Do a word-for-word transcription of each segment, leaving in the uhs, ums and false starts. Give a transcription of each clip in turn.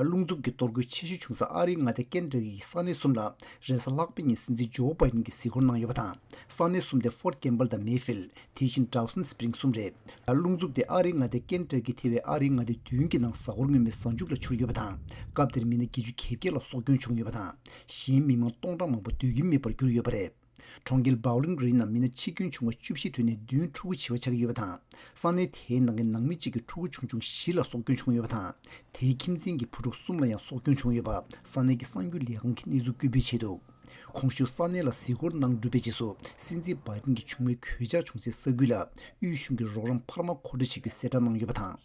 རླུང་འཚུབ་ཀྱི་གཏོར་རྒོལ་ཆེ་ཤོས་བྱུང་ས་ཨ་རིའི་མངའ་སྡེ་ཀེན་ཊ་ཀི་གི་ས་གནས་གསུམ་ལ་རེས་གཟའ་ལྷག་པའི་ཉིན་སྲིད་འཛིན་ཇོ་བྷའི་ཌེན་གྱིས་གཟིགས་སྐོར་གནང་ཡོད་པ་དང་། ས་གནས་གསུམ་དེ་ཧྥོར་ཌི་ཀེམ་པལ་དང་མེ་ཕིལ་ཌི། དེ་བཞིན་ཌའོ་སན་སི་པི་རིང་གསུམ་རེད། རླུང་འཚུབ་དེ་ཨ་རིའི་མངའ་སྡེ་ཀེན་ཊ་ཀི་ཐེ་བའི་ཨ་རིའི་མངའ་སྡེ་བདུན་གྱི་ནང་གཟའ་འཁོར་སྔོན་མའི་གཟའ་མཇུག་ལ་འཕྱུར་ཡོད་པ་དང་། སྐབས་དེར་མི་སྣ་བརྒྱད་ཅུ་གྱ་བརྒྱད་ལ་སྲོག་སྐྱོན་བྱུང་ཡོད་པ་དང་། གཞན་མི་མང་སྟོང་ཕྲག་མང་པོ་སྡོད་ཀྱིན་མེད་པར་གྱུར་ཡོད་པ་རེད། གྲོང་ཁྱེར་བའོ་ལིང་རི་ནང་མི་སྣ་འཆི་སྐྱོན་བྱུང་བ་བཅུ་བཞི་ཁྲོད་ནས་བདུན་ཕྲུ་གུ་བྱིས་པ་ཆགས་ཀྱི་ཡོད་པ་དང་། ས་གནས་དེའི་ནང་གི་ནང་མི་གཅིག་གི་ཕྲུ་གུ་ཆུང་ཆུང་བཞི་ལ་སྲོག་སྐྱོན་བྱུང་ཡོད་པ་དང་། དེའི་ཁྱིམ་མཚེས་ཀྱི་བུ་ཕྲུག་གསུམ་ལ་ཡང་སྲོག་སྐྱོན་བྱུང་ཡོད་པ་ས་གནས་ཀྱི་གསར་འགྱུར་ལས་ཁང་གིས་གནས་ཚུལ་བཀོད་སྤེལ་བྱས་འདུག་གོང་ཞུས་ས་གནས་ལ་གཟིགས་སྐོར་གནང་གྲུབ་པའི་རྗེས་སུ། སྲིད་འཛིན་བྷའི་ཌེན་གྱིས་བྱུང་བའི་གོད་ཆག་བྱུང་སའི་ས་ཁུལ་ལ་དབུས་གཞུང་གིས་རོགས་རམ་འཕར་མ་མཁོ་སྤྲོད་བྱེད་རྒྱུའི་གསལ་བསྒྲགས་གནང་ཡོད་པ་དང་།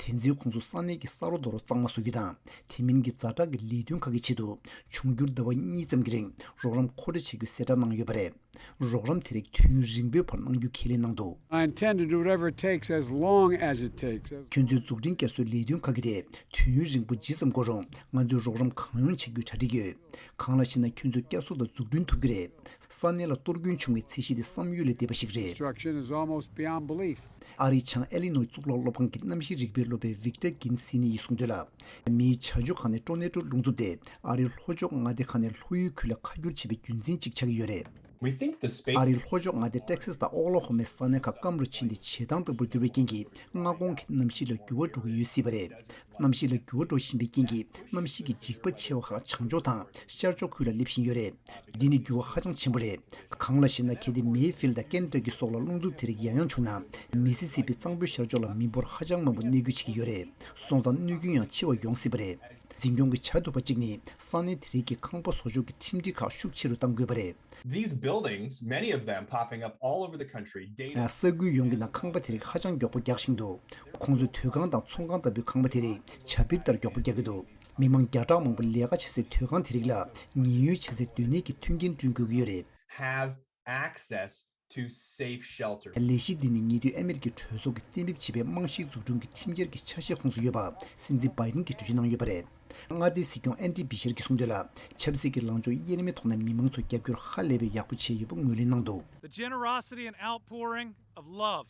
དེ་ཚོའི་ཁོངས་སུ་ས་གནས་ཀྱི་ས་རོ་རྡོ་རོ་གཙང་མ་བཟོ་རྒྱུ་དང་། དེ་མིན་གྱི་ཛ་དྲག་གི་ལས་དོན་ཁག་གི་ཆེད་དུ། འབྱུང་འགྱུར་ཟླ་བ་གཉིས་ཙམ་གྱི་རིང་རོགས་རམ་མཁོ་སྤྲོད་བྱེད་རྒྱུའི་གསལ་བསྒྲགས་གནང་ཡོད་པ་རེད། རོགས་རམ་དེ་རིགས་དུས་ཡུན་རིང་པོའི་བར་གནང་རྒྱུ་ཁས་ལེན་གནང་འདུག I intend to do whatever it takes as long as it takes. ཁྱོད་ཚོའི་འཛུགས་སྐྲུན་བསྐྱར་གསོའི་ལས་དོན་ཁག་གི་དེ་དུས་ཡུན་རིང་པོ་ཇི་ཙམ་འགོར་རུང་ང་ཚོས་རོགས་རམ་གང་ཡོང་བྱེད་རྒྱུའི་གྲ་སྒྲིག་ཡོད། གང་ལགས་ཤེ་ན་ཁྱོད་ཚོས་བསྐྱར་གསོ་དང་འཛུགས་སྐྲུན་ཐུབ་ཀྱི་རེད། ས་གནས་ལ་གཏོར་སྐྱོན་བྱུང་བའི་ཚད་གཞི་དེ་བསམ་ཡུལ་ལས་འདས་པ་ཞིག་རེད། Destruction is almost beyond belief. ཨ་རིའི་བྱང་ཨེ་ལི་ནོའི་གཙུག་ལག་སློབ་ཁང་གི་གནམ་གཤིས་རིག་པའི་སློབ་དཔོན་ཝིག་ཊར་གིན་སི་ནི་ཡིས་གསུངས་དོན་ལ། མིའི་བྱ་སྤྱོད་ཁག་ནས་ཊོར་ནེ་ཊོ་རླུང་འཚུབ་དེ་ཨ་རིའི་ལྷོ་ཕྱོགས་མངའ་སྡེ་ཁག་ནས་ལྷོ་ཡུལ་ཁུལ་ལ་ཁ་བསྒྱུར་བྱེད་པའི་རྒྱུ་མཚན་གཅིག་ཆགས་ཀྱི་ཡོད་རེད། We think the space ཨ་རིའི་ལྷོ་ཕྱོགས་མངའ་སྡེ་ཊེག་སི་དང་ཨོ་ཀླ་ཧོ་མའི་ས་གནས་ཁག་སྐམ་རུ་ཕྱིན་ཏེ་བྱེ་ཐང་ལྟ་བུར་གྱུར་བའི་རྐྱེན་གྱིས་མངའ་ཁོངས་ཀྱི་གནམ་གཤིས་ལ་འགྱུར་བ་འགྲོ་གི་ཡོད་སྲིད་པ་རེད། གནམ་གཤིས་ལ་འགྱུར་བ་འགྲོ་བཞིན་པའི་རྐྱེན་གྱིས་གནམ་གཤིས་ཀྱི་འཇིགས་པ་ཆེ་བ་ཁག་བྱང་ཕྱོགས་དང་ཤར་ཕྱོགས་ཁུལ་ལ་སླེབས་བཞིན་ཡོད་རེད། འདི་ནི་འགྱུར་བ་ཧ་ཅང་ཆེན་པོ་རེད། གང་ལགས་ཤེ་ན་གལ་ཏེ་མེ་ཕིལ་དང་ཀེན་ཊ་ཀི་སོགས་ལ་རླུང་འཚུབ་དེ་རིགས་ཡང་ཡང་བྱུང་ན། མི་སི་སི་པི་གཙང་པོའི་ཤར་ཕྱོགས་ལ་མི་འབོར་ཧ་ཅང་མང་པོ་གནས་སྐྱོད་བྱེད་ཀྱི་ཡོད་རེད། སོང་ཙང་གནོད་སྐྱོན་ཡང་ཆེ་བ་ཡོང་སྲིད་པ་རེད། འཛིན་སྐྱོང་གིས་བྱ་ཐུབ་པ་གཅིག་ནི་ས་གནས་དེ་རིགས་ཀྱི་ཁང་པ་བཟོ་ཕྱོགས་ཀྱི་ཁྲིམས་སྒྲིག་ཁག་ཤུགས་ཆེ་རུ་གཏང་དགོས་པ་རེད། These buildings, many of them popping up all over the country, data ས་ཁུལ་ཡོངས་ཀྱི་ནང་ཁང་པ་དེ་རིགས་ཧ་ཅང་མགྱོགས་པོ་རྒྱག་བཞིན་འདུག་ཁོང་ཚོས་དུས་ཁང་དང་ཚོང་ཁང་ལྟ་བུའི་ཁང་པ་དེ་རིགས་བྱ་སྤིར་ལྟར་མགྱོགས་པོ་རྒྱག་གི་འདུག་མི་མང་བརྒྱ་ཕྲག་མང་པོ་ལས་ཀ་བྱེད་སའི་དུས་ཁང་དེ་རིགས་ལ་ཉེན་གཡོལ་བྱེད་སའི་སྡོད་གནས་ཀྱི་མཐུན་རྐྱེན་བསྐྲུན་དགོས་ཀྱི་ཡོད་རེད། Have access to safe shelter. ལས་གཞི་འདི་ནི་ཉེ་དུས་ཨ་མེ་རི་ཀའི་གྲོས་ཚོགས་ཀྱིས་གཏན་འབེབས་བྱས་པའི་རྨང་གཞིའི་འཛུགས་སྐྲུན་གྱི་ཁྲིམས་འཆར་གྱི་ཆ་ཤས་ཁོངས་སུ་ཡོད་པ་སྲིད་འཛིན་བྷའི་ཌེན་གྱིས་འགྲེལ་བརྗོད་གནང་ཡོད་པ་རེད། མངའ་སྡེའི་སྲིད་སྐྱོང་ཨན་ཌྲི་བྷི་ཤར་གྱིས་གསུངས་དོན་ལ། ཆབ་སྲིད་ཀྱི་ལངས་ཕྱོགས་དབྱེར་མེད་ཐོག་ནས་མི་མང་ཚོར་རྒྱབ་སྐྱོར་ཧ་ལས་པའི་ཡག་པོ་བྱས་ཡོད་པ་ངོས་ལེན་གནང་འདུག The generosity and outpouring of love,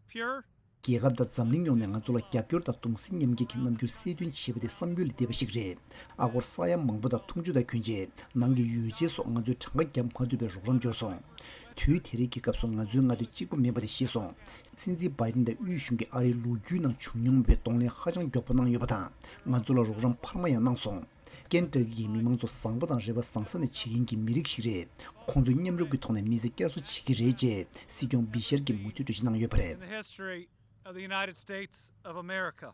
pure རྒྱལ་ཁབ་དང་འཛམ་གླིང་ཡོངས་ནས་ང་ཚོ་ལ་རྒྱབ་སྐྱོར་དང་གདུང་སེམས་མཉམ་སྐྱེད་ཀྱི་རྣམ་འགྱུར་གསལ་སྟོན་བྱས་པ་དེ་བསམ་ཡུལ་ལས་འདས་པ་ཞིག་རེད། ཨ་སྒོར་ས་ཡ་མང་པོ་དང་འཐུང་ཆུ་དང་གྱོན་ཆས། ནང་གི་ཡོ་བྱད་སོགས་ང་ཚོས་གྲངས་ཀ་བརྒྱབ་མ་ཐུབ་པའི་རོགས་རམ་འབྱོར་སོང་། དུས་དེ་རིགས་ཀྱི་སྐབས་སུ་ང་ཚོའི་མངའ་སྡེ་གཅིག་པ་མིན་པ་དེ་ཤེས་སོང་། སྲིད་འཛིན་བྷའི་ཌེན་དང་དབུས་གཞུང་གིས་ཨ་རིའི་ལོ་རྒྱུས་ནང་བྱུང་མྱོང་མེད་པའི་གདོང་ལེན་ཧ་ཅང་མགྱོགས་པོ་གནང་ཡོད་པ་དང་། ང་ཚོ་ལ་རོགས་རམ་འཕར་མ་ཡང་གནང་སོང་། ཀེན་ཊ་ཀི་ཡི་མི་མང་ཚོ་བཟང་པོ་དང་རེ་བ་བཟང་ས་ནས་བྱེད་མཁན་གྱི་མི་རིགས་ཤིག་རེད། ཁོང་ཚོས་མཉམ་རུབ་ཀྱི་ཐོག་ནས་མི་ཚེ་བསྐྱར་གསོ་བྱེད་ཀྱི་རེད་ཅེས་སྲིད་སྐྱོང་བྷི་ཤར་གྱིས་མུ་མཐུད་འགྲེལ་བརྗོད་གནང་ཡོད་པ་རེད། In the history of the United States of America.